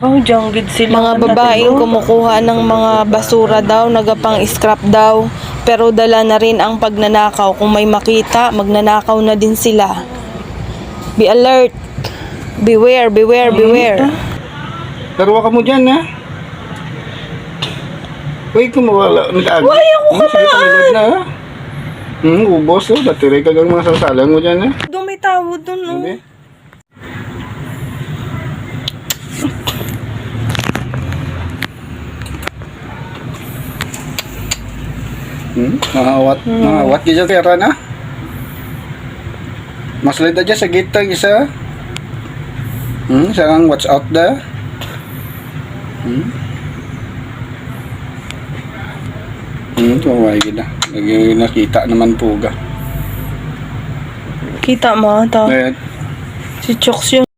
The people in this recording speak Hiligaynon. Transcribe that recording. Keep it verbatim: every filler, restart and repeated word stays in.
Oh, diyan gid sila. Mga babaeng kumukuha ng mga basura daw, nagapang-scrap daw. Pero dala na rin ang pagnanakaw. Kung may makita, magnanakaw na din sila. Be alert. Beware, beware, beware. Tarwa ka mo dyan, ha? Uy, kung mawala, nag-agi. Why ako Hmm, sige, kamaan? Tangilad na, ha? Hmm, ubos, oh. Dati rin kagang mga sasalan mo dyan, ha? Doon may tao doon, no? Hindi. Hmm, nangawat, nangawat gid siya, Tera, na? Mas lida dyan sa gitag isa. Hmm, sarang watch out da. Hmm. Hmm, kaway gid, ah. Lagi nakita naman puga. Kita mo, to. Eh, Si Chooks yun.